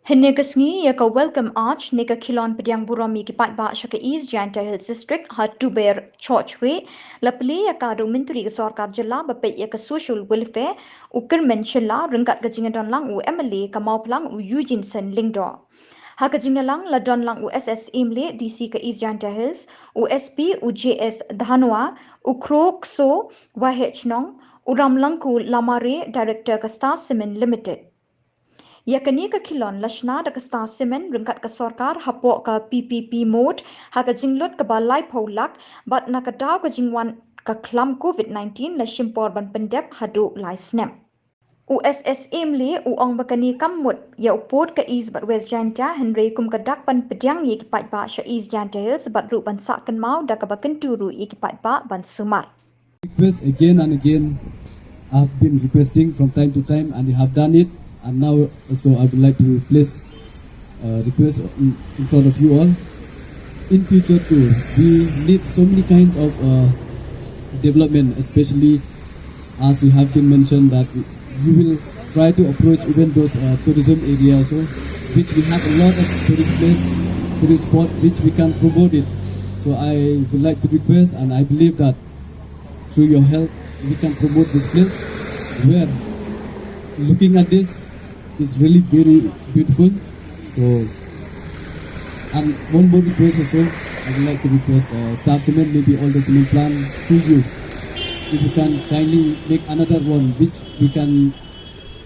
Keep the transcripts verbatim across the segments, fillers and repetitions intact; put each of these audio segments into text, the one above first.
Hynne ka sngi ïa ka Welcome Arch ne ka khilon pdiang burom ïa ki paidbah sha ka East Jaintia Hills District ha Tuber Church Re la plie ïa ka da u Myntri ka Sorkar Jylla ba peit ïa ka Social Welfare u Kyrmen Shylla ryngkat ka jingdon lang u M L A ka Mawphlang u Eugene Sen Lyngdoh. Ha ka jingïalang la don lang u S S Imle D C ka East Jaintia Hills, u S P u J S Dhanwa, u Kro Kso Waheh Chnong, u Ramlangku Lamare, Director ka Star Cement Limited. Ïa kane ka khilon la shna da ka Star Cement ryngkat ka sorkar hapoh ka P P P mode ha ka jinglut kaba laiphew lak bad na ka daw ka jingwan ka khlam covid nineteen la shim por ban pyndep haduh lai snem. U S S Imle u ong ba kane kam mut ïa u pud ka East bad West Jaintia hynrei kum ka dak ban pdiang ïa ki paidbah sha East Jaintia Hills bad ruh ban sah kynmaw da kaba kyntu ruh ïa ki paidbah ban sumar. Request again and again. I've been requesting from time to time, and you have done it. And now, so I would like to place uh, request in, in front of you all. In future too, we need so many kinds of uh, development, especially as you have been mentioned that you will try to approach even those uh, tourism areas also, which we have a lot of tourist place, tourist spot, which we can promote it. So I would like to request, and I believe that through your help, we can promote this place where looking at this is really very beautiful. So, and one more request also, I would like to request uh, Star Cement, maybe all the cement plant through you. If you can kindly make another one, which we can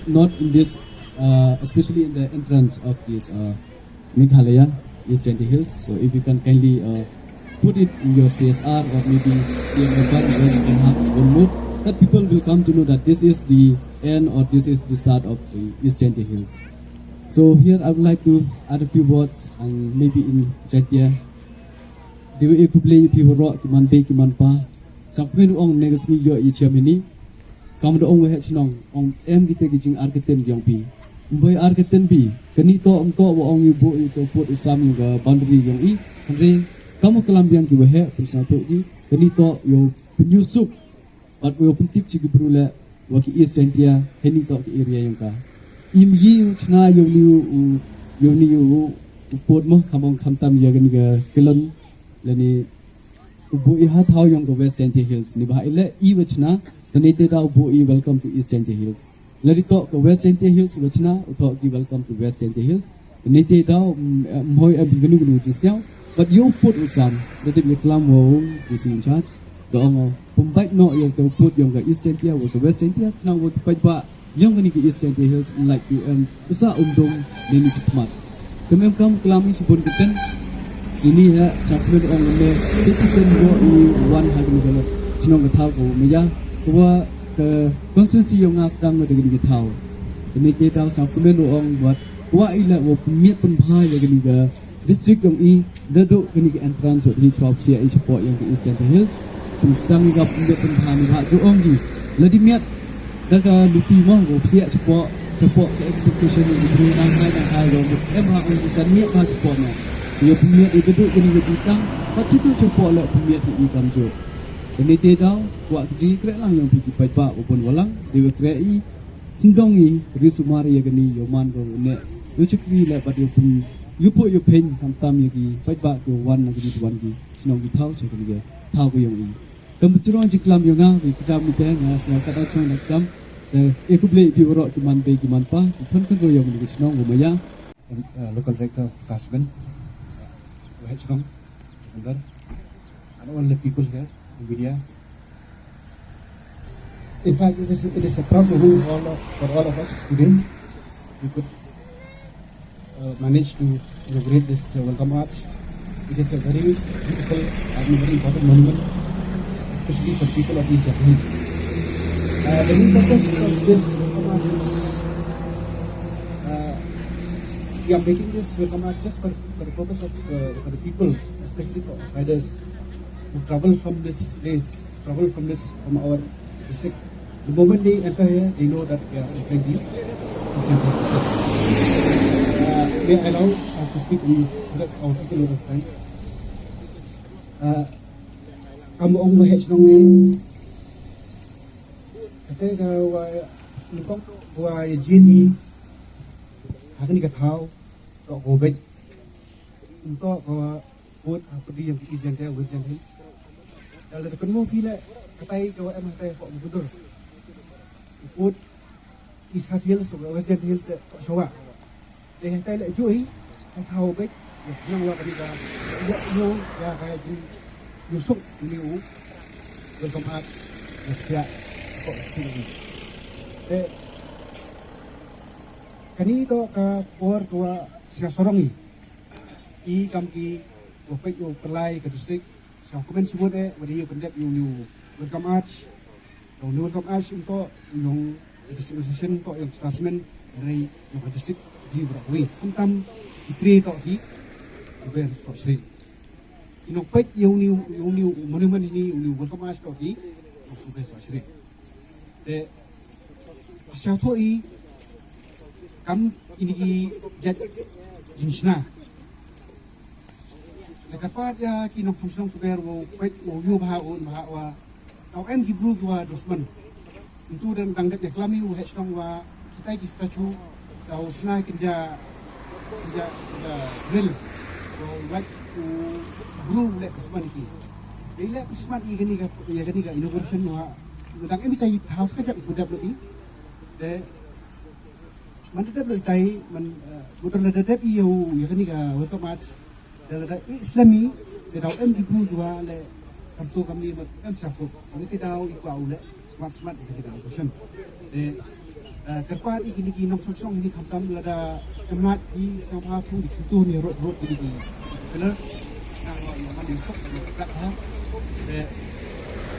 not in this, uh, especially in the entrance of this uh, Meghalaya, East Jaintia Hills. So if you can kindly uh, put it in your C S R or maybe P M Urban, where you can have one more, that people will come to know that this is the end or this is the start of the East Jaintia Hills. So here I would like to add a few words and maybe in Jaintia. Dei wa e khublei ïa phi waroh ki man bei ki man pa. Sngewbha ong ne ka sngi ïoh i chem hini. Kam da ong Waheh Chnong, ong em kita ki jingarketen jong phi. Mboi arketenbi, kani to ong to wa ong ïa u buh ïa u pud u sam ïa ka boundary jong i. Hynrei kam u klam biang ki Waheh, pynsngewthuh ki, kani to ïa u pynïusuk bad u pyntip chi ki bru leh wa ki East Jaintia, hini to ki area jong ka. Im yi u chna ïa uni u, ïa uni u pud mo, kam ong khamtam ïa kani ka khilon lane u buh i ha thaw jong ka West Jaintia Hills. Ni ba ha i leh i wa chna, kane te da u buh i welcome to East Jaintia Hills. Lane to ka West Jaintia Hills wa chna, u to ki welcome to West Jaintia Hills. Kane te da, mm, eh, mhoi em kanu kanu jingsngew. Bad ïa u pud u sam, da dep ïa klam wa u D C in charge. Da ong, pynbait noh ïa u pud jong ka East Jaintia, wa ka West Jaintia, khnang wa ki paidbah ïong kani ka East Jaintia Hills, like U M, u sah um dum, ne ni chikmat. Te mem kam klam i shibun kiten, ini ha, sa pynbait ong ne, citizen mo i wan ha kani ka chnong ka thaw ko maya, kwa ka constituency yong nga sdang ma da kani ka thaw. Kani ka thaw sa pynbait ong bad, kwa i la wa pynmiat pynbha ïa kani ka district yong i, da duk kani ka entrance wa hi chwa psiah i chapoh yong ka East Jaintia Hills. Pynstang i ka pynbeit pynbha ni bha ju ong i. La di miat da ka luti mo ko psiah chapoh, chapoh ka expectation yong i bru nang hai nang hai yong em ha ong i chan miat bha chapoh mo. Ïa pynmiat i da duk kani ka pynstang, pat chutu chapoh la pynmiat i kam ju. Kani te daw, wa ka jingkhreh lang yong phi ki paidbah wa bun wa lang, dei wa khreh i, sngewdong i, ri sumar ïa kani, ïa u man ko ne, ïa u chakri leh bad ïa u pyn, ïa u pynïaphein, khamtam ïa ki paidbah ki wan na kani ki wan ki shnong ki thaw, cha kani ki thaw ko yong i. Kam bujrong jingklam yong nga, ki kjam ni te, nga sngewkata chong na kjam, te, e khublei phi waroh ki man bei ki man pa, ki khon khon ro yong kani ki shnong ko maya. Uh, local director of Kasben, Waheh Chnong, November, and all the people here, the media. In fact, it is, it is a proud moment for all of, for all of us today. We could uh, manage to inaugurate this uh, welcome arch. It is a very beautiful and very important monument, especially for people of East Jaintia Hills. Uh, the main purpose of this welcome arch is uh, we are making this welcome arch just for, for the purpose of uh, for the people, especially for outsiders who travel from this place, travel from this from our district. The moment they enter here, they know that they are entering the uh, they allow us to speak in our people local slang. Uh, kam ong Waheh Chnong ni. Kata ka wa nyngkong wa ya jin i. Ha kani ka thaw. Toh ko bej. Nto ko put ha pudi yang ki East Jaintia, West Jaintia Hills. Dal da kynmo phi le katai ko em hatai ko mudur. Put East Khasi Hills ko West Jaintia Hills ko shawa. Dei hatai le jui hai thau bej. Ya nang wa kani ka ya yo ya ka ji yusuk ni u. Welcome at ya sia ko sini. Eh, kani to ka por ko sia sorong i. I kam ki ko pek yo pelai ka district. Sa komen sibut eh wadi yo pendep yo new welcome arch. Yo new welcome arch untuk yung district association to yung statement dari yung district di berak wi. Antam ikri to ki. Ber so sri. Inok pek yo new, yo new monument ini yo new welcome arch to ki. Ber so sri. Te sa tho i kam ini ki jat jingsna. Leka pat ya ki nongshong shnong kuber wo pek wo yo bha un bha wa. Tau em ki bru ki wa dusman. Ntu dan dang dek ya klami wo hek shnong wa kitai ki statue. Tau sna kinja kinja kinja grill. Wo wat u bru le dusman ki. Dei le dusman i gani ka ya gani ka inauguration wa. Dang em itai house ka jap i kudap lo i. De man dep lo itai man mutar la dep i ya u ya gani ka welcome arch. Dal da Islami de dau em ki bru dua le kam tu kam ni mat em sa fu. Ni ki dau i kwa u le smart smart ni ki dau question. De kerpa i kini ki nong song song ni kam tam la da kemat i sa ma tu di situ ni rot rot ni ki. Kena nang wa yang mandi sok ni kat ha. De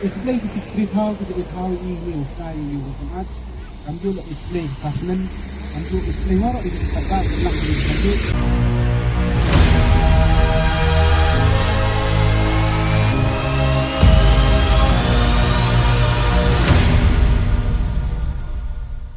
i play ki three thou ki three thou i ni u sa i ni u kemat. Kam tu la i play assessment. Kam tu i play waro i tak tak lang ni kam tu.